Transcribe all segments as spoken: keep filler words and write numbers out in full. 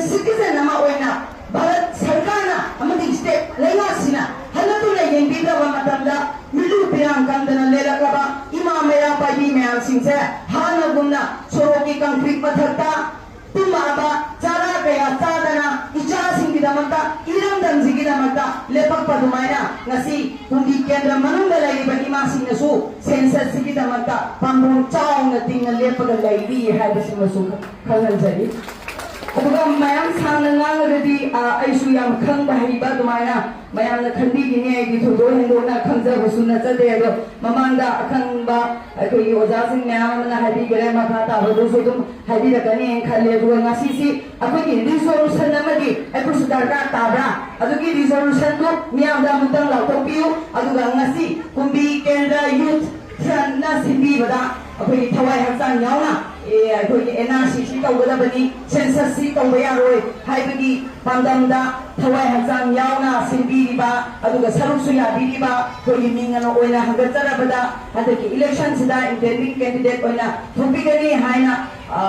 Citizen ꯑꯃ ꯑꯣꯏꯅ ꯚꯥꯔꯠ ꯁꯔꯀꯥꯔꯅ ꯑꯃꯗꯤ ꯁ꯭ꯇꯦꯠ ꯂꯩꯉꯥꯛꯁꯤꯅ ꯍꯟꯅ ꯇꯨꯅ ꯌꯦꯡꯕꯤꯗ꯭ꯔꯕ ꯃꯇꯝꯗ, ꯃꯤꯠꯂꯨ ꯄꯤꯔꯥꯡ ꯀꯪꯗꯅ ꯂꯦꯜꯂꯛꯂꯕ ꯏꯃꯥ ꯃꯩꯔꯥ ꯄꯥꯏꯕꯤ ꯃꯌꯥꯝꯁꯤꯡꯁꯦ ꯍꯥꯟꯅꯒꯨꯝꯅ ꯁꯣꯔꯣꯛꯀꯤ ꯀꯪꯀ꯭ꯔꯤꯠ ꯃꯊꯛꯇ ꯇꯨꯝꯃꯛꯑꯕ ꯆꯥꯔꯥ ꯀꯌꯥ ꯆꯥꯗꯅ ꯏꯆꯥꯁꯤꯡꯒꯤꯗꯃꯛꯇ, ꯏꯔꯝꯗꯝꯁꯤꯒꯤꯗꯃꯛꯇ ꯂꯦꯞꯄꯛꯄ ꯑꯗꯨꯃꯥꯏꯅ ꯉꯁꯤ ꯀꯨꯝꯕꯤ ꯀꯦꯟꯗ꯭ꯔ ꯃꯅꯨꯡꯗ ꯂꯩꯔꯤꯕ ꯏꯃꯥꯁꯤꯡꯅꯁꯨ ꯁꯦꯟꯁꯁꯁꯤꯒꯤꯗꯃꯛꯇ ꯄꯥꯝꯕꯣꯝ ꯆꯥꯎꯅ ꯇꯤꯡꯅ ꯂꯦꯞꯄꯒ ꯂꯩꯔꯤ ꯍꯥꯏꯕꯁꯤꯃꯁꯨ ꯈꯪꯍꯟꯖꯔꯤ꯫ ꯑꯗꯨꯒ ꯃꯌꯥꯝ ꯁꯥꯡꯅ ꯉꯥꯡꯉꯒꯗꯤ, ꯑ, ꯑꯩꯁꯨ ꯌꯥꯝ ꯈꯪꯕ ꯍꯩꯕ ꯑꯗꯨꯃꯥꯏꯅ ꯃꯌꯥꯝꯅ ꯈꯟꯕꯤꯒꯤꯅꯤ꯫ ꯑꯩꯗꯤ ꯊꯣꯏꯗꯣꯛ ꯍꯦꯟꯗꯣꯛꯅ ꯈꯪꯖꯕꯁꯨ ꯅꯠꯆꯗꯦ꯫ ꯑꯗꯣ ꯃꯃꯥꯡꯗ ꯑꯈꯪꯕ ꯑꯩꯈꯣꯏꯒꯤ ꯑꯣꯖꯥꯁꯤꯡ ꯃꯌꯥꯝ ꯑꯃꯅ ꯍꯥꯏꯕꯤꯈꯔꯦ, ꯃꯈꯥ ꯇꯥꯕꯗꯨꯁꯨ ꯑꯗꯨꯝ ꯍꯥꯏꯕꯤꯔꯛꯀꯅꯤꯅ ꯈꯜꯂꯦ꯫ ꯑꯗꯨꯒ ꯉꯁꯤꯁꯤ ꯑꯩꯈꯣꯏꯒꯤ ꯔꯤꯖꯣꯂꯨꯁꯟ ꯑꯃꯗꯤ ꯑꯩꯈꯣꯏꯁꯨ ꯗꯔꯀꯥꯔ ꯇꯥꯕ꯭ꯔꯥ? ꯑꯗꯨꯒꯤ ꯔꯤꯖꯣꯂꯨꯁꯟꯗꯨ ꯃꯤꯌꯥꯝꯗ ꯑꯃꯨꯛꯇꯪ ꯂꯥꯎꯊꯣꯛꯄꯤꯌꯨ꯫ ꯑꯗꯨꯒ ꯉꯁꯤ ꯀꯨꯝꯕꯤ ꯀꯦꯟꯗ꯭ꯔ ꯌꯨꯠ ꯐ꯭ꯔꯟꯠꯅ ꯁꯤꯟꯕꯤꯕꯗ ꯑꯩꯈꯣꯏꯒꯤ ꯊꯋꯥꯏ ꯍꯛꯆꯥꯡ ꯌꯥꯎꯅ, ꯑꯦ, ꯑꯩꯈꯣꯏꯒꯤ ꯑꯦꯟ ꯑꯥꯔ ꯁꯤ ꯁꯤ ꯇꯧꯒꯗꯕꯅꯤ, ꯁꯦꯟꯁꯁ ꯁꯤ ꯇꯧꯕ ꯌꯥꯔꯣꯏ ꯍꯥꯏꯕꯒꯤ ꯄꯥꯟꯗꯝꯗ ꯊꯋꯥꯏ ꯍꯛꯆꯥꯡ ꯌꯥꯎꯅ ꯁꯤꯟꯕꯤꯔꯤꯕ, ꯑꯗꯨꯒ ꯁꯔꯨꯛꯁꯨ ꯌꯥꯕꯤꯔꯤꯕ ꯑꯩꯈꯣꯏꯒꯤ ꯃꯤꯡ ꯑꯅ ꯑꯣꯏꯅ ꯍꯪꯒꯠꯆꯔꯕꯗ, ꯍꯟꯗꯛꯀꯤ ꯏꯂꯦꯛꯁꯟꯁꯤꯗ ꯏꯟꯗꯤꯄꯦꯟꯗꯦꯟ ꯀꯦꯟꯗꯤꯗꯦꯠ ꯑꯣꯏꯅ ꯊꯣꯛꯄꯤꯒꯅꯤ ꯍꯥꯏꯅ, ꯑ,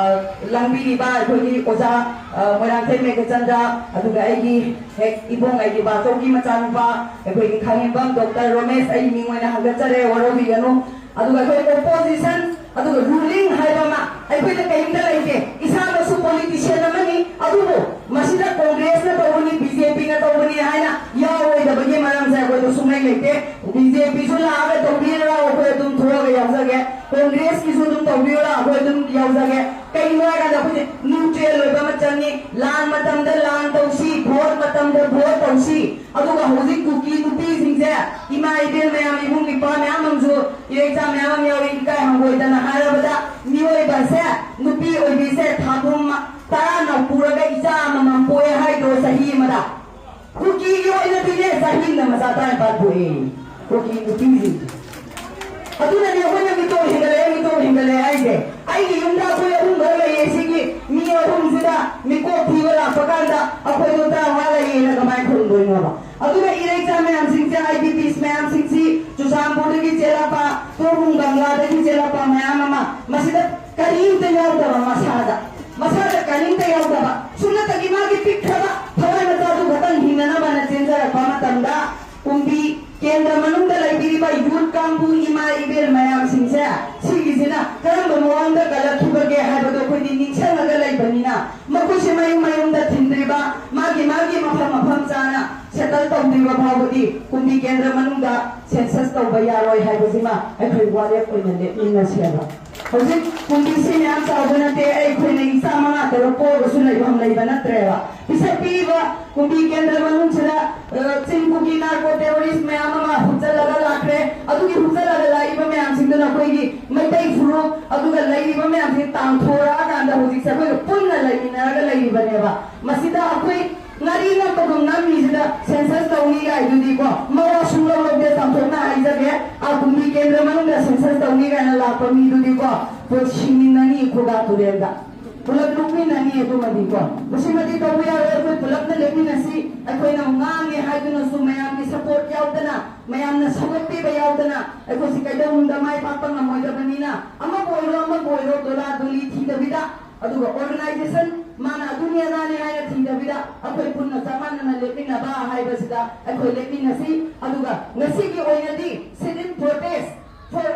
ꯂꯥꯡꯕꯤꯔꯤꯕ ꯑꯩꯈꯣꯏꯒꯤ ꯑꯣꯖꯥ, ꯑ, ꯃꯣꯏꯔꯥꯡꯊꯦꯝ ꯃꯦꯘꯆꯟꯗ꯭ꯔ, ꯑꯗꯨꯒ ꯑꯩꯒꯤ ꯍꯦꯛ ꯏꯕꯨꯡ, ꯑꯩꯒꯤ ꯕꯥꯆꯧꯒꯤ ꯃꯆꯥꯅꯨꯄꯥ, ꯑꯩꯈꯣꯏꯒꯤ ꯈꯥꯉꯦꯝꯕꯝ ꯗꯣꯛꯇꯔ ꯔꯣꯃꯦꯁ, ꯑꯩ ꯃꯤꯡ ꯑꯣꯏꯅ ꯍꯪꯒꯠꯆꯔꯦ, ꯋꯥꯔꯧꯕꯤꯒꯅꯨ꯫ ꯑꯗꯨꯒ ꯑꯩꯈꯣꯏ ꯑꯣꯄꯣꯖꯤꯁꯟ, ꯑꯗꯨꯒ ꯔꯨꯂꯤꯡ ꯍꯥꯏꯕ ꯑꯃ ꯑꯩꯈꯣꯏꯗ ꯀꯔꯤꯝꯇ ꯂꯩꯇꯦ꯫ ꯏꯁꯥꯃꯛꯁꯨ ꯄꯣꯂꯤꯇꯤꯁꯤꯌꯟ ꯑꯃꯅꯤ, ꯑꯗꯨꯕꯨ ꯃꯁꯤꯗ ꯀꯣꯡꯒ꯭ꯔꯦꯁꯅ ꯇꯧꯕꯅꯤ, ꯕꯤ ꯖꯦ ꯄꯤꯅ ꯇꯧꯕꯅꯤ ꯍꯥꯏꯅ ꯌꯥꯎꯔꯣꯏꯗꯕꯒꯤ ꯃꯔꯝꯁꯦ ꯑꯩꯈꯣꯏꯗ ꯁꯨꯡꯂꯩ ꯂꯩꯇꯦ꯫ ꯕꯤ ꯖꯦ ꯄꯤꯁꯨ ꯂꯥꯛꯑꯒ ꯇꯧꯕꯤꯔꯔꯥ, ꯑꯩꯈꯣꯏ ꯑꯗꯨꯝ ꯊꯣꯛꯑꯒ ꯌꯥꯎꯖꯒꯦ꯫ ꯀꯣꯡꯒ꯭ꯔꯦꯁꯀꯤꯁꯨ ꯑꯗꯨꯝ ꯇꯧꯕꯤꯔꯔꯥ, ꯑꯩꯈꯣꯏ ꯑꯗꯨꯝ ꯌꯥꯎꯖꯒꯦ꯫ ꯀꯩꯒꯤꯅꯣ ꯍꯥꯏꯀꯥꯟꯗ ꯑꯩꯈꯣꯏꯁꯦ ꯅ꯭ꯌꯨꯇ꯭ꯔꯦꯜ ꯑꯣꯏꯕ ꯑꯃ ꯆꯪꯉꯤ꯫ ꯂꯥꯟ ꯃꯇꯝꯗ ꯂꯥꯟ ꯇꯧꯁꯤ, ꯚꯣꯠ ꯃꯇꯝꯗ ꯚꯣꯠ ꯇꯧꯁꯤ꯫ ꯑꯗꯨꯒ ꯍꯧꯖꯤꯛ ꯀꯨꯀꯤ ꯅꯨꯄꯤꯁꯤꯡꯁꯦ, ꯏꯃꯥ ꯏꯕꯦꯜ ꯃꯌꯥꯝ, ꯏꯕꯨꯡ ꯏꯄ꯭ꯋꯥ ꯃꯌꯥꯝ ꯑꯃꯁꯨ, ꯏꯔꯩꯆꯥ ꯃꯌꯥꯝ ꯑꯃ ꯌꯥꯎꯔꯤ, ꯏꯀꯥꯏ ꯍꯪꯒꯣꯏꯗꯅ ꯍꯥꯏꯔꯕꯗ, ꯃꯤꯑꯣꯏꯕꯁꯦ, ꯅꯨꯄꯤ ꯑꯣꯏꯕꯤꯁꯦ ꯊꯥ ꯀꯨꯟ ꯇꯔꯥꯅ ꯄꯨꯔꯒ ꯏꯆꯥ ꯑꯃꯃꯝ ꯄꯣꯛꯑꯦ ꯍꯥꯏꯗ꯭ꯔꯣ ꯆꯍꯤ ꯑꯃꯗ? ꯀꯨꯀꯤꯒꯤ ꯑꯣꯏꯅꯗꯤꯅꯦ, ꯆꯍꯤ ꯑꯃꯗ ꯃꯆꯥ ꯇꯔꯥꯅꯤꯄꯥꯟ ꯄꯣꯛꯑꯦ ꯀꯨꯀꯤ ꯅꯨꯄꯤꯁꯤꯡꯁꯦ꯫ ꯑꯗꯨꯅꯅꯦ ꯑꯩꯈꯣꯏꯅ ꯃꯤꯇꯣꯞ ꯍꯦꯟꯒꯠꯂꯛꯑꯦ, ꯃꯤꯇꯣꯞ ꯍꯦꯟꯒꯠꯂꯛꯑꯦ ꯍꯥꯏꯁꯦ꯫ ꯑꯩꯒꯤ ꯌꯨꯝꯗ ꯑꯩꯈꯣꯏ ꯑꯍꯨꯝ ꯈꯛ ꯂꯩꯌꯦ, ꯁꯤꯒꯤ ꯃꯤ ꯑꯍꯨꯝꯁꯤꯗ ꯃꯤꯀꯣꯛ ꯊꯤꯕ ꯂꯥꯛꯄ ꯀꯥꯟꯗ ꯑꯩꯈꯣꯏꯗꯣ ꯇꯔꯥꯃꯉꯥ ꯂꯩꯌꯦꯅ ꯀꯃꯥꯏꯅ ꯈꯨꯝꯗꯣꯏꯅꯣꯕ? ꯑꯗꯨꯅ ꯏꯔꯩꯆꯥ ꯃꯌꯥꯝꯁꯤꯡꯁꯦ, ꯑꯥꯏ ꯗꯤ ꯄꯤꯁ ꯃꯌꯥꯝꯁꯤꯡꯁꯤ, ꯆꯨꯔꯆꯥꯟꯄꯨꯔꯗꯒꯤ ꯆꯦꯜꯂꯛꯄ, ꯇꯣꯔꯕꯨꯡ ꯕꯪꯒ꯭ꯂꯥꯗꯒꯤ ꯆꯦꯜꯂꯛꯄ ꯃꯌꯥꯝ ꯑꯃ, ꯃꯁꯤꯗ ꯀꯔꯤꯝꯇ ꯌꯥꯎꯗꯕ, ꯃꯁꯥꯗ, ꯃꯁꯥꯗ ꯀꯔꯤꯝꯇ ꯌꯥꯎꯗꯕ, ꯁꯨꯞꯅꯇ ꯃꯈꯣꯏꯁꯦ ꯃꯌꯨꯝ ꯃꯌꯨꯝꯗ ꯊꯤꯟꯗ꯭ꯔꯤꯕ, ꯃꯥꯒꯤ ꯃꯥꯒꯤ ꯃꯐꯝ ꯃꯐꯝ ꯆꯥꯅ ꯁꯦꯇꯜ ꯇꯧꯗ꯭ꯔꯤꯕ ꯐꯥꯎꯕꯗꯤ ꯀꯨꯝꯕꯤ ꯀꯦꯟꯗ꯭ꯔ ꯃꯅꯨꯡꯗ ꯁꯦꯟꯁꯁ ꯇꯧꯕ ꯌꯥꯔꯣꯏ ꯍꯥꯏꯕꯁꯤꯃ ꯑꯩꯈꯣꯏ ꯋꯥꯔꯦꯞ ꯑꯣꯏꯅ ꯂꯦꯞꯃꯤꯟꯅꯁꯦꯕ꯫ ꯍꯧꯖꯤꯛ ꯀꯨꯝꯕꯤꯁꯤ ꯃꯌꯥꯝ ꯆꯥꯎꯕ ꯅꯠꯇꯦ, ꯑꯩꯈꯣꯏꯅ ꯏꯆꯥ ꯃꯉꯥ ꯇꯔꯨꯛ ꯄꯣꯛꯑꯒꯁꯨ ꯂꯩꯐꯝ ꯂꯩꯕ ꯅꯠꯇ꯭ꯔꯦꯕ꯫ ꯄꯤꯁꯛ ꯄꯤꯛꯏꯕ ꯀꯨꯝꯕꯤ ꯀꯦꯟꯗ꯭ꯔ ꯃꯅꯨꯡꯁꯤꯗ, ꯑ, ꯆꯤꯡ ꯀꯨꯀꯤ ꯅꯥꯔꯀꯣ ꯇꯦꯔꯣꯔꯤꯁ ꯃꯌꯥꯝ ꯑꯃ ꯍꯨꯞꯆꯜꯂꯒ ꯂꯥꯛꯈ꯭ꯔꯦ꯫ ꯑꯗꯨꯒꯤ ꯍꯨꯞꯆꯜꯂꯒ ꯂꯥꯛꯏꯕ ꯃꯌꯥꯝꯁꯤꯡꯗꯨꯅ ꯑꯩꯈꯣꯏꯒꯤ ꯃꯩꯇꯩ ꯐꯨꯔꯨꯞ ꯑꯗꯨꯒ ꯂꯩꯔꯤꯕ ꯃꯌꯥꯝꯁꯤ ꯇꯥꯟꯊꯣꯔꯛꯑꯀꯥꯟꯗ ꯍꯧꯖꯤꯛꯁꯦ ꯑꯩꯈꯣꯏꯒ ꯄꯨꯟꯅ ꯂꯩꯃꯤꯟꯅꯔꯒ ꯂꯩꯔꯤꯕꯅꯦꯕ꯫ ꯃꯁꯤꯗ ꯑꯩꯈꯣꯏ ꯉꯥꯔꯤ ꯅꯞꯄꯒꯨꯝ ꯅꯝꯃꯤꯁꯤꯗ ꯁꯦꯟꯁꯁ ꯇꯧꯅꯤ ꯀꯥꯏꯗꯨꯗꯤꯀꯣ, ꯃꯋꯥ ꯁꯨꯡꯂꯧ ꯂꯧꯗꯦ꯫ ꯆꯥꯝꯊꯣꯛꯅ ꯍꯥꯏꯖꯒꯦ, ꯑ, ꯀꯨꯝꯕꯤ ꯀꯦꯟꯗ꯭ꯔ ꯃꯅꯨꯡꯗ ꯁꯦꯟꯁꯁ ꯇꯧꯅꯤ ꯀꯥꯏꯅ ꯂꯥꯛꯄ ꯃꯤꯗꯨꯗꯤꯀꯣ, ꯄꯨꯟꯁꯤꯃꯤꯟꯅꯅꯤ ꯈꯨꯒꯥ ꯇꯨꯔꯦꯜꯗ꯫ ꯄꯨꯂꯞ ꯂꯨꯞꯃꯤꯟꯅꯅꯤ ꯑꯗꯨꯃꯗꯤꯀꯣ꯫ ꯃꯁꯤꯃꯗꯤ ꯇꯧꯕ ꯌꯥꯔꯣꯏ꯫ ꯑꯩꯈꯣꯏ ꯄꯨꯂꯞꯅ ꯂꯦꯞꯃꯤꯟꯅꯁꯤ꯫ ꯑꯩꯈꯣꯏꯅ ꯉꯥꯡꯉꯦ ꯍꯥꯏꯗꯨꯅꯁꯨ ꯃꯌꯥꯝꯒꯤ ꯁꯄꯣꯔꯠ ꯌꯥꯎꯗꯅ, ꯃꯌꯥꯝꯅ ꯁꯧꯒꯠꯄꯤꯕ ꯌꯥꯎꯗꯅ ꯑꯩꯈꯣꯏꯁꯤ ꯀꯩꯗꯧꯅꯨꯡꯗ ꯃꯥꯏ ꯄꯥꯛꯄ ꯉꯝꯃꯣꯏꯗꯕꯅꯤꯅ, ꯑꯃꯕꯨ ꯑꯣꯏꯔꯣ ꯑꯃꯕꯨ ꯑꯣꯏꯔꯣ ꯗꯣꯂꯥ ꯗꯣꯂꯤ ꯊꯤꯗꯕꯤꯗ, ꯑꯗꯨꯒ ꯑꯣꯔꯒꯅꯥꯏꯖꯦꯁꯟ ꯃꯥꯅ ꯑꯗꯨꯅꯤ ꯑꯗꯥꯅꯤ ꯍꯥꯏꯅ ꯊꯤꯗꯕꯤꯗ ꯑꯩꯈꯣꯏ ꯄꯨꯟꯅ ꯆꯞ ꯃꯥꯟꯅꯅ ꯂꯦꯞꯃꯤꯟꯅꯕ ꯍꯥꯏꯕꯁꯤꯗ ꯑꯩꯈꯣꯏ ꯂꯦꯞꯃꯤꯟꯅꯁꯤ꯫ ꯑꯗꯨꯒ ꯉꯁꯤꯒꯤ ꯑꯣꯏꯅꯗꯤ sit in protest for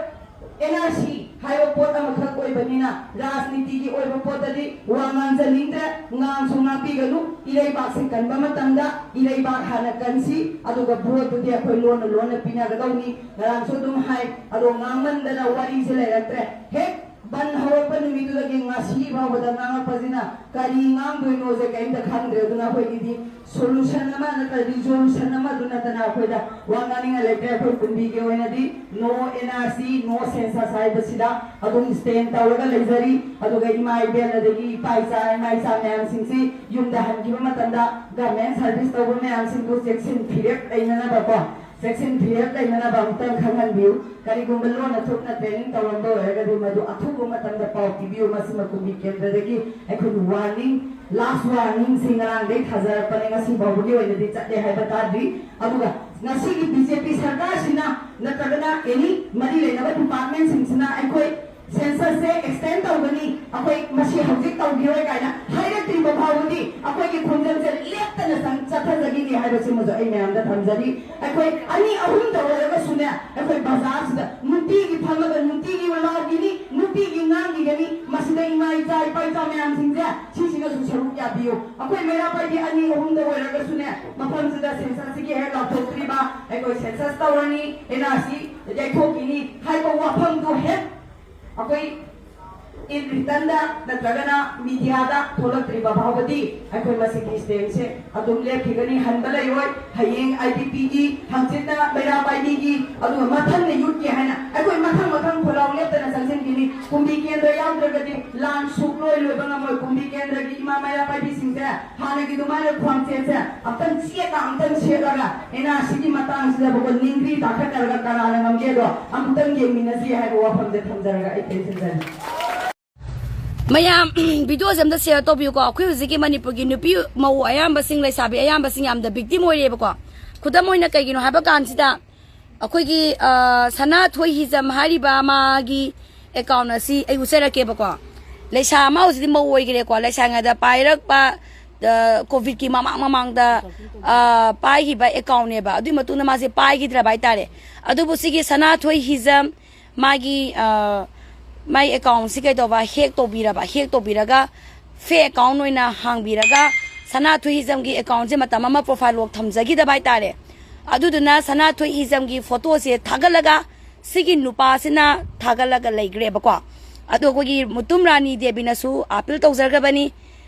N R C ꯍꯥꯏꯕ ꯄꯣꯠ ꯑꯃꯈꯛ ꯑꯣꯏꯕꯅꯤꯅ ꯔꯥꯖꯅꯤꯇꯤꯒꯤ ꯑꯣꯏꯕ ꯄꯣꯠꯇꯗꯤ ꯋꯥ ꯉꯥꯡꯖꯅꯤꯡꯗ꯭ꯔꯦ꯫ ꯉꯥꯡꯁꯨ ꯉꯥꯡꯕꯤꯒꯅꯨ꯫ ꯏꯔꯩꯕꯥꯛꯁꯤ ꯀꯟꯕ ꯃꯇꯝꯗ ꯏꯔꯩꯕꯥꯛ ꯍꯥꯟꯅ ꯀꯟꯁꯤ, ꯑꯗꯨꯒ ꯚꯣꯠꯇꯨꯗꯤ ꯑꯩꯈꯣꯏ ꯂꯣꯟꯅ ꯂꯣꯟꯅ ꯄꯤꯅꯒꯗꯧꯅꯤ꯫ ꯉꯔꯥꯡꯁꯨ ꯑꯗꯨꯝ ꯍꯥꯏ, ꯑꯗꯣ ꯉꯥꯡꯃꯟꯗꯅ ꯋꯥꯔꯤꯁꯦ ꯂꯩꯔꯛꯇ꯭ꯔꯦ꯫ ꯍꯦꯛ ꯕꯟ ꯍꯧꯔꯛꯄ ꯅꯨꯃꯤꯠꯇꯨꯗꯒꯤ ꯉꯁꯤ ꯐꯥꯎꯕꯗ ꯉꯥꯡꯉꯛꯄꯁꯤꯅ ꯀꯔꯤ ꯉꯥꯡꯗꯣꯏꯅꯣꯁꯦ ꯀꯔꯤꯝꯇ ꯈꯪꯗ꯭ꯔꯦ꯫ ꯑꯗꯨꯅ ꯑꯩꯈꯣꯏꯒꯤꯗꯤ solution ꯑꯃ ꯅꯠꯇ꯭ꯔꯒ resolution ꯑꯃ ꯑꯗꯨ ꯅꯠꯇꯅ ꯑꯩꯈꯣꯏꯗ ꯋꯥ ꯉꯥꯡꯅꯤꯡꯉꯥꯏ ꯂꯩꯇ꯭ꯔꯦ꯫ ꯑꯩꯈꯣꯏ ꯀꯨꯝꯕꯤꯒꯤ ꯑꯣꯏꯅꯗꯤ no N R C, no census ꯍꯥꯏꯕꯁꯤꯗ ꯑꯗꯨꯝ stand ꯇꯧꯔꯒ ꯂꯩꯖꯔꯤ꯫ ꯑꯗꯨꯒ ꯏꯃꯥ ꯏꯕꯦꯜ ꯑꯗꯒꯤ ꯏꯄꯥ ꯏꯆꯥ, ꯏꯃꯥ ꯏꯆꯥ ꯃꯌꯥꯝꯁꯤꯡꯁꯤ ꯌꯨꯝꯗ ꯍꯟꯈꯤꯕ ꯃꯇꯝꯗ government service ꯇꯧꯕ ꯃꯌꯥꯝꯁꯤꯡꯗꯨ ꯆꯦꯛꯁꯤꯟ ꯐꯤꯔꯦꯞ ꯂꯩꯅꯅꯕꯀꯣ, ꯆꯦꯛꯁꯤꯟ ꯐꯤꯔꯦꯞ ꯂꯩꯅꯅꯕ ꯑꯃꯨꯛꯇꯪ ꯈꯪꯍꯟꯕꯤꯌꯨ꯫ ꯀꯔꯤꯒꯨꯝꯕ ꯂꯣꯟꯅ ꯊꯣꯛꯅ training ꯇꯧꯔꯝꯕ ꯑꯣꯏꯔꯒꯗꯤ ꯃꯗꯨ ꯑꯊꯨꯕ ꯃꯇꯝꯗ ꯄꯥꯎ ꯄꯤꯕꯤꯌꯨ꯫ ꯃꯁꯤꯃ ꯀꯨꯝꯕꯤ ꯀꯦꯟꯗ꯭ꯔꯗꯒꯤ ꯑꯩꯈꯣꯏꯒꯤ warning, last warning ꯁꯤ ꯉꯔꯥꯡꯗꯩ ꯊꯥꯖꯔꯛꯄꯅꯦ, ꯉꯁꯤ ꯐꯥꯎꯕꯒꯤ ꯑꯣꯏꯅꯗꯤ ꯆꯠꯂꯦ ꯍꯥꯏꯕ ꯇꯥꯗ꯭ꯔꯤ꯫ ꯑꯗꯨꯒ ꯉꯁꯤꯒꯤ B J P ꯁꯔꯀꯥꯔꯁꯤꯅ ꯅꯠꯇ꯭ꯔꯒꯅ any ꯃꯔꯤ ꯂꯩꯅꯕ department ꯁꯤꯡꯁꯤꯅ ꯑꯩꯈꯣꯏ census ꯁꯦ extend ꯇꯧꯒꯅꯤ, ꯑꯩꯈꯣꯏ ꯃꯁꯤ ꯍꯧꯖꯤꯛ ꯇꯧꯈꯤꯔꯣꯏ ꯀꯥꯏꯅ ꯍꯥꯏꯔꯛꯇ꯭ꯔꯤꯕ ꯐꯥꯎꯕꯗꯤ ꯑꯩꯈꯣꯏꯒꯤ ꯈꯣꯡꯖꯦꯜꯁꯦ ꯂꯦꯞꯇꯅ ꯆꯪ-, ꯆꯠꯊꯖꯒꯤꯅꯤ ꯍꯥꯏꯕꯁꯤꯃꯁꯨ ꯑꯩ ꯃꯌꯥꯝꯗ ꯊꯝꯖꯔꯤ꯫ ꯑꯩꯈꯣꯏ ꯑꯅꯤ ꯑꯍꯨꯝ ꯇꯧꯔꯒꯁꯨꯅꯦ, ꯑꯩꯈꯣꯏ ꯕꯖꯥꯔꯁꯤꯗ ꯅꯨꯡꯇꯤꯒꯤ ꯐꯝꯃꯒ ꯅꯨꯡꯇꯤꯒꯤ ꯂꯥꯎꯈꯤꯅꯤ, ꯅꯨꯡꯇꯤꯒꯤ ꯉꯥꯡꯈꯤꯒꯅꯤ꯫ ꯃꯁꯤꯗ ꯏꯃꯥ ꯏꯆꯥ, ꯏꯄꯥ ꯏꯆꯥ ꯃꯌꯥꯝꯁꯤꯡꯁꯦ ꯁꯤꯁꯤ ꯁꯔꯨꯛ ꯌꯥꯕꯤꯌꯨ꯫ ꯑꯩꯈꯣꯏ ꯃꯩꯔꯥ ꯄꯥꯏꯕꯤ ꯑꯅꯤ ꯑꯍꯨꯝꯗ ꯑꯣꯏꯔꯒꯁꯨꯅꯦ, ꯃꯐꯝꯁꯤꯗ ꯁꯦꯟꯁꯁꯁꯤꯒꯤ ꯍꯦꯛ ꯂꯥꯎꯊꯣꯛꯇ꯭ꯔꯤꯕ, ꯑꯩꯈꯣꯏ ꯁꯦꯟꯁꯁ ꯇꯧꯔꯅꯤ, ꯑꯦꯟ ꯑꯥꯔ ꯁꯤ ꯌꯩꯊꯣꯛꯈꯤꯅꯤ ꯍꯥꯏꯕ ꯋꯥꯐꯝꯗꯣ ꯍꯦꯛ ꯑꯩꯈꯣꯏ ꯏꯟ ꯔꯤꯇꯟꯗ ꯅꯠꯇ꯭ꯔꯒꯅ ꯃꯤꯗꯤꯌꯥꯗ ꯊꯣꯛꯂꯛꯇ꯭ꯔꯤꯕ ꯐꯥꯎꯕꯗꯤ ꯑꯩꯈꯣꯏ ꯃꯁꯤꯒꯤ ꯁ꯭ꯇꯦꯝꯁꯦ ꯑꯗꯨꯝ ꯂꯦꯞꯈꯤꯒꯅꯤ, ꯍꯟꯕ ꯂꯩꯔꯣꯏ꯫ ꯍꯌꯦꯡ ꯑꯥꯏ ꯄꯤ ꯄꯤꯒꯤ, ꯍꯪꯆꯤꯠꯅ ꯃꯩꯔꯥ ꯄꯥꯏꯕꯤꯒꯤ, ꯑꯗꯨꯒ ꯃꯊꯪꯅ ꯌꯨꯠꯀꯤ ꯍꯥꯏꯅ ꯑꯩꯈꯣꯏ ꯃꯊꯪ ꯃꯊꯪ ꯈꯣꯜꯂꯥꯎ ꯂꯦꯞꯇꯅ ꯆꯪꯁꯤꯟꯈꯤꯅꯤ꯫ ꯀꯨꯝꯕꯤ ꯀꯦꯟꯗ꯭ꯔ ꯌꯥꯎꯗ꯭ꯔꯒꯗꯤ ꯂꯥꯟ ꯁꯨꯛꯂꯣꯏ ꯂꯣꯏꯕ ꯉꯝꯃꯣꯏ꯫ ꯀꯨꯝꯕꯤ ꯀꯦꯟꯗ꯭ꯔꯒꯤ ꯏꯃꯥ ꯃꯩꯔꯥ ꯄꯥꯏꯕꯤꯁꯤꯡꯁꯦ ꯍꯥꯟꯅꯒꯤ ꯑꯗꯨꯃꯥꯏꯅ ꯈ꯭ꯋꯥꯡꯆꯦꯠꯁꯦ ꯑꯃꯨꯛꯇꯪ ꯆꯦꯠꯅ ꯑꯃꯨꯛꯇꯪ ꯁꯦꯠꯂꯒ ꯑꯦꯟ ꯑꯥꯔ ꯁꯤꯒꯤ ꯃꯇꯥꯡꯁꯤꯗꯕꯀꯣ ꯅꯤꯡꯕꯤ ꯇꯥꯈꯠꯅꯔꯒ ꯀꯅꯥꯅ ꯉꯝꯒꯦꯗꯣ ꯑꯃꯨꯛꯇꯪ ꯌꯦꯡꯃꯤꯟꯅꯁꯤ ꯍꯥꯏꯕ ꯋꯥꯐꯝꯁꯦ ꯊꯝꯖꯔꯒ ꯑꯩ ꯇꯦꯟꯁꯤꯟꯖꯔꯤ꯫ ꯃꯌꯥꯝ ꯚꯤꯗꯤꯑꯣꯁꯦ ꯑꯝꯇ ꯁꯤꯌꯔ ꯇꯧꯕꯤꯌꯨꯀꯣ꯫ ꯑꯩꯈꯣꯏ ꯍꯧꯖꯤꯛꯀꯤ ꯃꯅꯤꯄꯨꯔꯒꯤ ꯅꯨꯄꯤ ꯃꯧ ꯑꯌꯥꯝꯕꯁꯤꯡ, ꯂꯩꯁꯥꯕꯤ ꯑꯌꯥꯝꯕꯁꯤꯡ ꯌꯥꯝꯅ ꯚꯤꯛꯇꯤꯝ ꯑꯣꯏꯔꯦꯕꯀꯣ꯫ ꯈꯨꯗꯝ ꯑꯣꯏꯅ ꯀꯩꯒꯤꯅꯣ ꯍꯥꯏꯕ ꯀꯥꯟꯁꯤꯗ ꯑꯩꯈꯣꯏꯒꯤ ꯑ, ꯁꯅꯥꯊꯣꯏ ꯍꯤꯖꯝ ꯍꯥꯏꯔꯤꯕ ꯃꯥꯒꯤ ꯑꯦꯀꯥꯎꯟ ꯑꯁꯤ ꯑꯩ ꯎꯠꯆꯔꯛꯀꯦꯕꯀꯣ꯫ ꯂꯩꯁꯥ ꯑꯃ ꯍꯧꯖꯤꯛꯇꯤ ꯃꯧ ꯑꯣꯏꯈ꯭ꯔꯦꯀꯣ꯫ ꯂꯩꯁꯥꯉꯩꯗ ꯄꯥꯏꯔꯛꯄ ꯑ, ꯀꯣꯚꯤꯗꯀꯤ ꯃꯃꯥꯡ ꯃꯃꯥꯡꯗ ꯑ, ꯄꯥꯏꯈꯤꯕ ꯑꯦꯀꯥꯎꯟꯅꯦꯕ꯫ ꯑꯗꯨꯒꯤ ꯃꯇꯨꯡꯗ ꯃꯥꯁꯦ ꯄꯥꯏꯈꯤꯗ꯭ꯔꯕ ꯍꯥꯏꯇꯥꯔꯦ꯫ ꯑꯗꯨꯕꯨ ꯁꯤꯒꯤ ꯁꯅꯥꯊꯣꯏ ꯍꯤꯖꯝ ꯃꯥꯒꯤ ꯑ, ꯃꯥꯏ ꯑꯦꯀꯥꯎꯟꯁꯤ ꯀꯩꯗꯧꯕ ꯍꯦꯛ ꯇꯧꯕꯤꯔꯕ, ꯍꯦꯛ ꯇꯧꯕꯤꯔꯒ ꯐꯦꯛ ꯑꯦꯀꯥꯎꯟ ꯑꯣꯏꯅ ꯍꯥꯡꯕꯤꯔꯒ ꯁꯅꯥꯊꯣꯏ ꯍꯤꯖꯝꯒꯤ ꯑꯦꯀꯥꯎꯟꯁꯦ ꯃꯇꯝ ꯑꯃ ꯄ꯭ꯔꯣꯐꯥꯏꯜ ꯂꯣꯛ ꯊꯝꯖꯈꯤꯗꯕ ꯍꯥꯏꯇꯥꯔꯦ꯫ ꯑꯗꯨꯗꯨꯅ ꯁꯅꯥꯊꯣꯏ ꯍꯤꯖꯝꯒꯤ ꯐꯣꯇꯣꯁꯦ ꯊꯥꯒꯠꯂꯒ ꯁꯤꯒꯤ ꯅꯨꯄꯥꯁꯤꯅ ꯊꯥꯒꯠꯂꯒ ꯂꯩꯈ꯭ꯔꯦꯕꯀꯣ꯫ ꯑꯗꯣ ꯑꯩꯈꯣꯏꯒꯤ ꯃꯨꯇꯨꯝ ꯔꯥꯅꯤ ꯗꯦꯕꯤꯅꯁꯨ ꯑꯥꯄꯤꯜ ꯇꯧꯖꯈ꯭ꯔꯕꯅꯤ꯫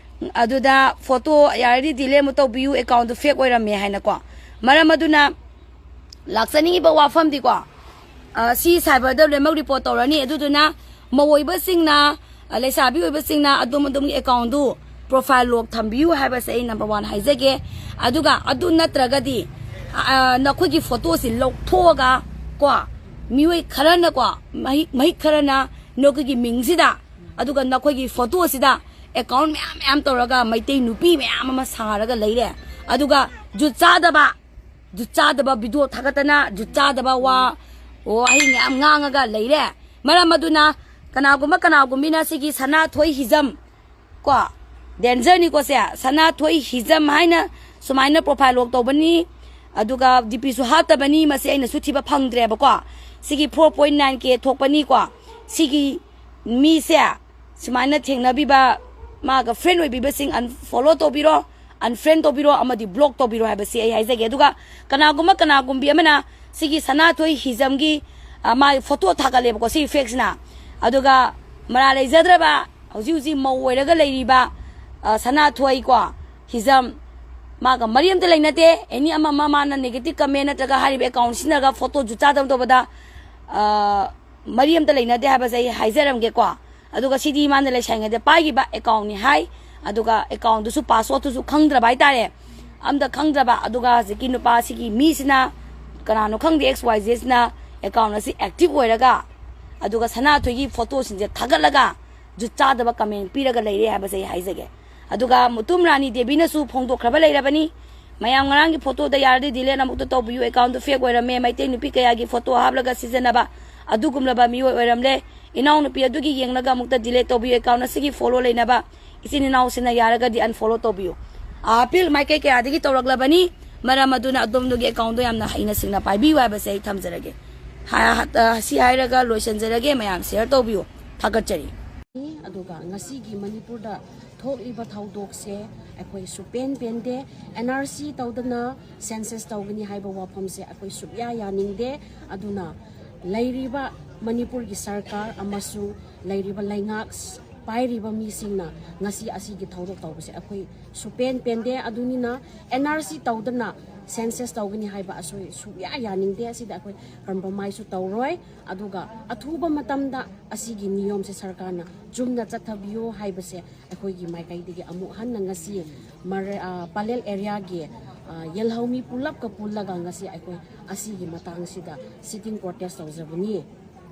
ꯑꯗꯨꯗ ꯐꯣꯇꯣ ꯌꯥꯔꯗꯤ ꯗꯤꯂꯦꯠ ꯑꯃꯨꯛ ꯇꯧꯕꯤꯌꯨ, ꯑꯦꯀꯥꯎꯟꯗꯨ ꯐꯦꯛ ꯑꯣꯏꯔꯝꯃꯦ ꯍꯥꯏꯅꯀꯣ꯫ ꯃꯔꯝ ꯑꯗꯨꯅ ꯂꯥꯛꯆꯅꯤꯡꯉꯤꯕ ꯋꯥꯐꯝꯗꯤꯀꯣ, ꯑ, ꯁꯤ ꯁꯥꯏꯕꯔꯗ ꯂꯣꯏꯅꯃꯛ ꯔꯤꯄꯣꯔꯠ ꯇꯧꯔꯅꯤ꯫ ꯑꯗꯨꯗꯨꯅ ꯃꯧ ꯑꯣꯏꯕꯁꯤꯡꯅ, ꯑ, ꯂꯩꯁꯥꯕꯤ ꯑꯣꯏꯕꯁꯤꯡꯅ ꯑꯗꯨꯝ ꯑꯗꯨꯝꯒꯤ ꯑꯦꯀꯥꯎꯟꯗꯨ ꯄ꯭ꯔꯣꯐꯥꯏꯜ ꯂꯣꯛ ꯊꯝꯕꯤꯌꯨ ꯍꯥꯏꯕꯁꯦ ꯑꯩ ꯅꯝꯕꯔ ꯋꯥꯟ ꯍꯥꯏꯖꯒꯦ꯫ ꯑꯗꯨꯒ ꯑꯗꯨ ꯅꯠꯇ꯭ꯔꯒꯗꯤ, ꯑ, ꯅꯈꯣꯏꯒꯤ ꯐꯣꯇꯣꯁꯤ ꯂꯧꯊꯣꯛꯑꯒ ꯀꯣ, ꯃꯤꯑꯣꯏ ꯈꯔꯅꯀꯣ, ꯃꯍꯤꯛ, ꯃꯍꯤꯛ ꯈꯔꯅ ꯅꯈꯣꯏꯒꯤ ꯃꯤꯡꯁꯤꯗ, ꯑꯗꯨꯒ ꯅꯈꯣꯏꯒꯤ ꯐꯣꯇꯣꯁꯤꯗ ꯑꯦꯀꯥꯎꯟ ꯃꯌꯥꯝ ꯃꯌꯥꯝ ꯇꯧꯔꯒ ꯃꯩꯇꯩ ꯅꯨꯄꯤ ꯃꯌꯥꯝ ꯑꯃ ꯁꯥꯔꯒ ꯂꯩꯔꯦ꯫ ꯑꯗꯨꯒ ꯖꯨꯠ ꯆꯥꯗꯕ, ꯖꯨꯠ ꯆꯥꯗꯕ ꯚꯤꯗꯤꯑꯣ ꯊꯥꯒꯠꯇꯅ ꯖꯨꯠ ꯆꯥꯗꯕ ꯋꯥ, ꯋꯥꯍꯩ ꯃꯌꯥꯝ ꯉꯥꯡꯉꯒ ꯂꯩꯔꯦ꯫ ꯃꯔꯝ ꯑꯗꯨꯅ ꯀꯅꯥꯒꯨꯝꯕ ꯀꯅꯥꯒꯨꯝꯕꯤꯅ ꯁꯤꯒꯤ ꯁꯅꯥꯊꯣꯏ ꯍꯤꯖꯝ ꯀꯣ, ꯗꯦꯟꯖꯔꯅꯤꯀꯣ ꯁꯦ, ꯁꯅꯥꯊꯣꯏ ꯍꯤꯖꯝ ꯍꯥꯏꯅ ꯁꯨꯃꯥꯏꯅ ꯄ꯭ꯔꯣꯐꯥꯏꯜ ꯂꯣꯛ ꯇꯧꯕꯅꯤ, ꯑꯗꯨꯒ ꯗꯤ ꯄꯤꯁꯨ ꯍꯥꯞꯇꯕꯅꯤ, ꯃꯁꯤ ꯑꯩꯅꯁꯨ ꯊꯤꯕ ꯐꯪꯗ꯭ꯔꯦꯕꯀꯣ꯫ ꯁꯤꯒꯤ ꯐꯣꯔ ꯄꯣꯏꯟ ꯅꯥꯏꯟ ꯀꯦ ꯊꯣꯛꯄꯅꯤꯀꯣ꯫ ꯁꯤꯒꯤ ꯃꯤꯁꯦ ꯁꯨꯃꯥꯏꯅ ꯊꯦꯡꯅꯕꯤꯕ ꯃꯥꯒ friend ꯑꯣꯏꯕꯤꯕꯁꯤꯡ unfollow ꯇꯧꯕꯤꯔꯣ, unfriend ꯇꯧꯕꯤꯔꯣ ꯑꯃꯗꯤ block ꯇꯧꯕꯤꯔꯣ ꯍꯥꯏꯕꯁꯤ ꯑꯩ ꯍꯥꯏꯖꯒꯦ꯫ ꯑꯗꯨꯒ ꯀꯅꯥꯒꯨꯝꯕ ꯀꯅꯥꯒꯨꯝꯕꯤ ꯑꯃꯅ ꯁꯤꯒꯤ ꯁꯅꯥꯊꯣꯏ ꯍꯤꯖꯝꯒꯤ, ꯑ, ꯃꯥꯒꯤ photo ꯊꯥꯒꯠꯂꯦꯕꯀꯣ ꯁꯤꯒꯤ fakeꯁꯤꯅ꯫ ꯑꯗꯨꯒ ꯃꯔꯥ ꯂꯩꯖꯗ꯭ꯔꯕ ꯍꯧꯖꯤꯛ ꯍꯧꯖꯤꯛ ꯃꯧ ꯑꯣꯏꯔꯒ ꯂꯩꯔꯤꯕ, ꯑ, ꯁꯅꯥꯊꯣꯏ ꯀꯣ ꯍꯤꯖꯝ, ꯃꯥꯒ ꯃꯔꯤ ꯑꯝꯇ ꯂꯩꯅꯗꯦ꯫ Any ꯑꯃ ꯑꯃ ꯃꯥꯅ negative comment ꯅꯠꯇ꯭ꯔꯒ ꯍꯥꯏꯔꯤꯕ account ꯁꯤꯖꯤꯟꯅꯔꯒ photo ꯖꯨꯠ ꯆꯥꯗꯕ ꯇꯧꯕꯗ, ꯑ, ꯃꯔꯤ ꯑꯝꯇ ꯂꯩꯅꯗꯦ ꯍꯥꯏꯕꯁꯦ ꯑꯩ ꯍꯥꯏꯖꯔꯝꯒꯦꯀꯣ꯫ ꯑꯗꯨꯒ ꯁꯤꯗꯤ ꯃꯥꯅ ꯂꯩꯁꯥꯏꯉꯩꯗ ꯄꯥꯏꯈꯤꯕ account ꯅꯤ ꯍꯥꯏ꯫ ꯑꯗꯨꯒ account ꯗꯨꯁꯨ password ꯇꯨꯁꯨ ꯈꯪꯗ꯭ꯔꯕ ꯍꯥꯏꯇꯥꯔꯦ, ꯑꯝꯇ ꯈꯪꯗ꯭ꯔꯕ꯫ ꯑꯗꯨꯒ ꯍꯧꯖꯤꯛꯀꯤ ꯅꯨꯄꯥꯁꯤꯒꯤ ꯃꯤꯁꯤꯅ, ꯀꯅꯥꯅꯣ ꯈꯪꯗꯦ, X Y Z ꯁꯤꯅ account ꯑꯁꯤ active ꯑꯣꯏꯔꯒ, ꯑꯗꯨꯒ ꯁꯅꯥꯊꯣꯏꯒꯤ photo ꯁꯤꯡꯁꯦ ꯊꯥꯒꯠꯂꯒ ꯖꯨꯠ ꯆꯥꯗꯕ comment ꯄꯤꯔꯒ ꯂꯩꯔꯦ ꯍꯥꯏꯕꯁꯦ ꯑꯩ ꯍꯥꯏꯖꯒꯦ꯫ ꯑꯗꯨꯒ ꯃꯨꯇꯨꯝ ꯔꯥꯅꯤ ꯗꯦꯕꯤꯅꯁꯨ ꯐꯣꯡꯗꯣꯛꯈ꯭ꯔꯕ ꯂꯩꯔꯕꯅꯤ꯫ ꯃꯌꯥꯝ ꯉꯔꯥꯡꯒꯤ photo ꯗ ꯌꯥꯔꯗꯤ delete ꯑꯃꯨꯛꯇ ꯇꯧꯕꯤꯌꯨ, account ꯗꯨ fake ꯑꯣꯏꯔꯝꯃꯦ, ꯃꯩꯇꯩ ꯅꯨꯄꯤ ꯀꯌꯥꯒꯤ photo ꯍꯥꯞꯂꯒ ꯁꯤꯖꯤꯟꯅꯕ ꯑꯗꯨꯒꯨꯝꯂꯕ ꯃꯤꯑꯣꯏ ꯑꯣꯏꯔꯝꯂꯦ꯫ ꯏꯅꯥꯎꯅꯨꯄꯤ ꯑꯗꯨꯒꯤ ꯌꯦꯡꯂꯒ ꯑꯃꯨꯛꯇ delete ꯇꯧꯕꯤꯌꯨ, account ꯑꯁꯤꯒꯤ follow ꯂꯩꯅꯕ ꯏꯆꯤꯟ ꯏꯅꯥꯎꯁꯤꯡꯅ ꯌꯥꯔꯒꯗꯤ unfollow ꯇꯧꯕꯤꯌꯨ꯫ ꯑ, appeal ꯃꯥꯏꯀꯩ ꯀꯌꯥꯗꯒꯤ ꯇꯧꯔꯛꯂꯕꯅꯤ, ꯃꯔꯝ ꯑꯗꯨꯅ ꯑꯗꯣꯝꯗꯨꯒꯤ account ꯗꯣ ꯌꯥꯝꯅ ꯍꯩꯅ ꯁꯤꯡꯅ ꯄꯥꯏꯕꯤꯌꯨ ꯍꯥꯏꯕꯁꯦ ꯑꯩ ꯊꯝꯖꯔꯒꯦ꯫ ꯍꯥ-, ꯍꯥ-, ꯑ, ꯁꯤ ꯍꯥꯏꯔꯒ ꯂꯣꯏꯁꯤꯟꯖꯔꯒꯦ, ꯃꯌꯥꯝ share ꯇꯧꯕꯤꯌꯨ, ꯊꯥꯒꯠꯆꯔꯤ꯫ ꯑꯗꯨꯒ ꯉꯁꯤꯒꯤ ꯃꯅꯤꯄꯨꯔꯗ ꯊꯣꯛꯂꯤꯕ ꯊꯧꯗꯣꯛꯁꯦ ꯑꯩꯈꯣꯏ ꯁꯨꯄꯦꯟ ꯄꯦꯟꯗꯦ꯫ N R C ꯇꯧꯗꯅ, census ꯇꯧꯒꯅꯤ ꯍꯥꯏꯕ ꯋꯥꯐꯝꯁꯦ ꯑꯩꯈꯣꯏ ꯁꯨꯛꯌꯥ ꯌꯥꯅꯤꯡꯗꯦ꯫ ꯑꯗꯨꯅ ꯂꯩꯔꯤꯕ ꯃꯅꯤꯄꯨꯔꯒꯤ ꯁꯔꯀꯥꯔ ꯑꯃꯁꯨꯡ ꯂꯩꯔꯤꯕ ꯂꯩꯉꯥꯛ ꯄꯥꯏꯔꯤꯕ ꯃꯤꯁꯤꯡꯅ ꯉꯁꯤ ꯑꯁꯤꯒꯤ ꯊꯧꯗꯣꯛ ꯇꯧꯕꯁꯦ ꯑꯩꯈꯣꯏ ꯁꯨꯄꯦꯟ ꯄꯦꯟꯗꯦ꯫ ꯑꯗꯨꯅꯤꯅ N R C ꯇꯧꯗꯅ census ꯇꯧꯒꯅꯤ ꯍꯥꯏꯕ ꯑꯁꯣꯏ ꯁꯨꯛꯌꯥ ꯌꯥꯅꯤꯡꯗꯦ꯫ ꯑꯁꯤꯗ ꯑꯩꯈꯣꯏ compromise ꯁꯨ ꯇꯧꯔꯣꯏ꯫ ꯑꯗꯨꯒ ꯑꯊꯨꯕ ꯃꯇꯝꯗ ꯑꯁꯤꯒꯤ ꯅꯤꯌꯣꯝꯁꯦ ꯁꯔꯀꯥꯔꯅ ꯆꯨꯝꯅ ꯆꯠꯊꯕꯤꯌꯨ ꯍꯥꯏꯕꯁꯦ ꯑꯩꯈꯣꯏꯒꯤ ꯃꯥꯏꯀꯩꯗꯒꯤ ꯑꯃꯨꯛ ꯍꯟꯅ ꯉꯁꯤ ꯃꯔ-, ꯑ, ꯄꯂꯦꯜ area ꯒꯤ, ꯑ, ꯌꯦꯜꯍꯧꯃꯤ ꯄꯨꯂꯞꯀ ꯄꯨꯜꯂꯒ ꯉꯁꯤ ꯑꯩꯈꯣꯏ ꯑꯁꯤꯒꯤ ꯃꯇꯥꯡꯁꯤꯗ sitting protest ꯇꯧꯖꯕꯅꯤ꯫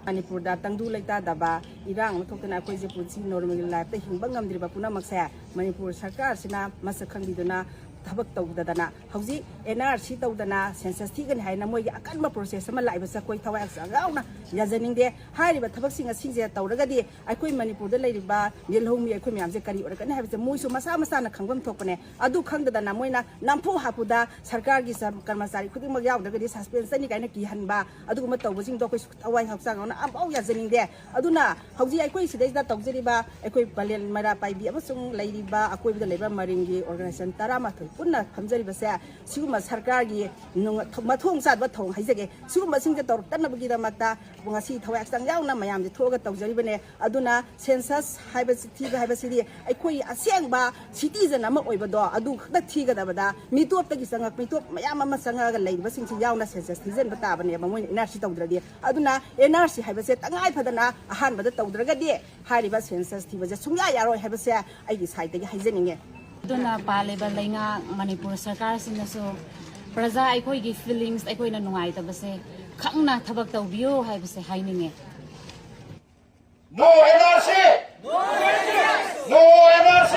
ꯃꯅꯤꯄꯨꯔꯗ ꯇꯪꯗꯨ ꯂꯩꯇꯥꯗꯕ ꯏꯔꯥꯡ ꯑꯃ ꯊꯣꯛꯇꯅ ꯑꯩꯈꯣꯏꯁꯦ ꯄꯨꯟꯁꯤ normal life ꯇ ꯍꯤꯡꯕ ꯉꯝꯗ꯭ꯔꯤꯕ ꯄꯨꯝꯅꯃꯛꯁꯦ ꯃꯅꯤꯄꯨꯔ ꯁꯔꯀꯥꯔꯁꯤꯅ ꯃꯁꯛ ꯈꯪꯕꯤꯗꯨꯅ ꯊꯕꯛ ꯇꯧꯗꯗꯅ ꯍꯧꯖꯤꯛ ꯑꯦꯟ ꯑꯥꯔ ꯁꯤ ꯇꯧꯗꯅ ꯁꯦꯟꯁꯁ ꯊꯤꯒꯅꯤ ꯍꯥꯏꯅ ꯃꯣꯏꯒꯤ ꯑꯀꯟꯕ ꯄ꯭ꯔꯣꯁꯦꯁ ꯑꯃ ꯂꯥꯛꯏꯕꯁꯦ ꯑꯩꯈꯣꯏ ꯊꯋꯥꯏ ꯍꯛꯆꯥꯡ ꯌꯥꯎꯅ ꯌꯥꯖꯅꯤꯡꯗꯦ꯫ ꯍꯥꯏꯔꯤꯕ ꯊꯕꯛꯁꯤꯡ ꯑꯁꯤꯁꯦ ꯇꯧꯔꯒꯗꯤ ꯑꯩꯈꯣꯏ ꯃꯅꯤꯄꯨꯔꯗ ꯂꯩꯔꯤꯕ ꯂꯧꯃꯤ ꯑꯩꯈꯣꯏ ꯃꯌꯥꯝꯁꯦ ꯀꯔꯤ ꯑꯣꯏꯔꯛꯀꯅꯤ ꯍꯥꯏꯕꯁꯦ ꯃꯣꯏꯁꯨ ꯃꯁꯥ ꯃꯁꯥꯅ ꯈꯪꯐꯝ ꯊꯣꯛꯄꯅꯦ꯫ ꯑꯗꯨ ꯈꯪꯗꯗꯅ ꯃꯣꯏꯅ ꯅꯝꯐꯨ ꯍꯥꯐꯨꯗ ꯁꯔꯀꯥꯔꯒꯤ ꯁ-, ꯀꯔꯃꯆꯥꯔꯤ ꯈꯨꯗꯤꯡꯃꯛ ꯌꯥꯎꯗ꯭ꯔꯒꯗꯤ ꯁꯁꯄꯦꯟꯁ ꯆꯠꯅꯤ ꯀꯥꯏꯅ ꯀꯤꯍꯟꯕ ꯑꯗꯨꯒꯨꯝꯕ ꯇꯧꯕꯁꯤꯡꯗꯣ ꯑꯩꯈꯣꯏ ꯊꯋꯥꯏ ꯍꯛꯆꯥꯡ ꯌꯥꯎꯅ ꯑꯝꯐꯥꯎ ꯌꯥꯖꯅꯤꯡꯗꯦ꯫ ꯑꯗꯨꯅ ꯍꯧꯖꯤꯛ ꯑꯩꯈꯣꯏ ꯁꯤꯗꯩꯁꯤꯗ ꯇꯧꯖꯔꯤꯕ ꯑꯩꯈꯣꯏ ꯄꯂꯦꯜ ꯃꯩꯔꯥ ꯄꯥꯏꯕꯤ ꯑꯃꯁꯨꯡ ꯂꯩꯔꯤꯕ ꯑꯀꯣꯏꯕꯗ ꯂꯩꯕ ꯃꯔꯤꯡꯒꯤ ꯑꯣꯔꯒꯅꯥꯏꯖꯦꯁꯟ ꯇꯔꯥꯃꯥꯊꯣꯏ ꯄꯨꯟꯅ ꯐꯝꯖꯔꯤꯕꯁꯦ, ꯁꯤꯒꯨꯝꯕ ꯁꯔꯀꯥꯔꯒꯤ ꯅꯨꯡ-, ꯃꯊꯣꯡ ꯆꯥꯗꯕ ꯊꯧꯑꯣꯡ ꯍꯥꯏꯖꯒꯦ, ꯁꯤꯒꯨꯝꯕꯁꯤꯡꯁꯦ ꯇꯧꯔꯛꯇꯅꯕꯒꯤꯗꯃꯛꯇ ꯉꯁꯤ ꯊꯋꯥꯏ ꯍꯛꯆꯥꯡ ꯌꯥꯎꯅ ꯃꯌꯥꯝꯁꯦ ꯊꯣꯛꯑꯒ ꯇꯧꯖꯔꯤꯕꯅꯦ꯫ ꯑꯗꯨꯅ ꯁꯦꯟꯁꯁ ꯍꯥꯏꯕꯁꯤ, ꯊꯤꯕ ꯍꯥꯏꯕꯁꯤꯗꯤ ꯑꯩꯈꯣꯏ ꯑꯁꯦꯡꯕ ꯁꯤꯇꯤꯖꯟ ꯑꯃ ꯑꯣꯏꯕꯗꯣ ꯑꯗꯨ ꯈꯛꯇ ꯊꯤꯒꯗꯕꯗ ꯃꯤꯇꯣꯞꯇꯒꯤ ꯆꯪꯉꯛ-, ꯃꯤꯇꯣꯞ ꯃꯌꯥꯝ ꯑꯃ ꯆꯪꯉꯛꯑꯒ ꯂꯩꯔꯤꯕꯁꯤꯡꯁꯤ ꯌꯥꯎꯅ ꯁꯦꯟꯁꯁ ꯊꯤꯖꯤꯟꯕ ꯇꯥꯕꯅꯦꯕ ꯃꯣꯏꯅ ꯑꯦꯟ ꯑꯥꯔ ꯁꯤ ꯇꯧꯗ꯭ꯔꯗꯤ꯫ ꯑꯗꯨꯅ ꯑꯦꯟ ꯑꯥꯔ ꯁꯤ ꯍꯥꯏꯕꯁꯦ ꯇꯉꯥꯏ ꯐꯗꯅ ꯑꯍꯥꯟꯕꯗ ꯇꯧꯗ꯭ꯔꯒꯗꯤ ꯍꯥꯏꯔꯤꯕ ꯁꯦꯟꯁꯁ ꯊꯤꯕꯁꯦ ꯁꯨꯡꯌꯥ ꯌꯥꯔꯣꯏ ꯍꯥꯏꯕꯁꯦ ꯑꯩꯒꯤ ꯁꯥꯏꯠꯇꯒꯤ ꯍꯥꯏꯖꯅꯤꯡꯉꯦ꯫ ꯑꯗꯨꯅ ꯄꯥꯜꯂꯤꯕ ꯂꯩꯉꯥꯛ ꯃꯅꯤꯄꯨꯔ ꯁꯔꯀꯥꯔꯁꯤꯡꯅꯁꯨ ꯄ꯭ꯔꯖꯥ ꯑꯩꯈꯣꯏꯒꯤ ꯐꯤꯂꯤꯡꯁ, ꯑꯩꯈꯣꯏꯅ ꯅꯨꯡꯉꯥꯏꯇꯕꯁꯦ ꯈꯪꯅ ꯊꯕꯛ ꯇꯧꯕꯤꯌꯨ ꯍꯥꯏꯕꯁꯦ ꯍꯥꯏꯅꯤꯡꯉꯦ꯫ No N R C! No N R C!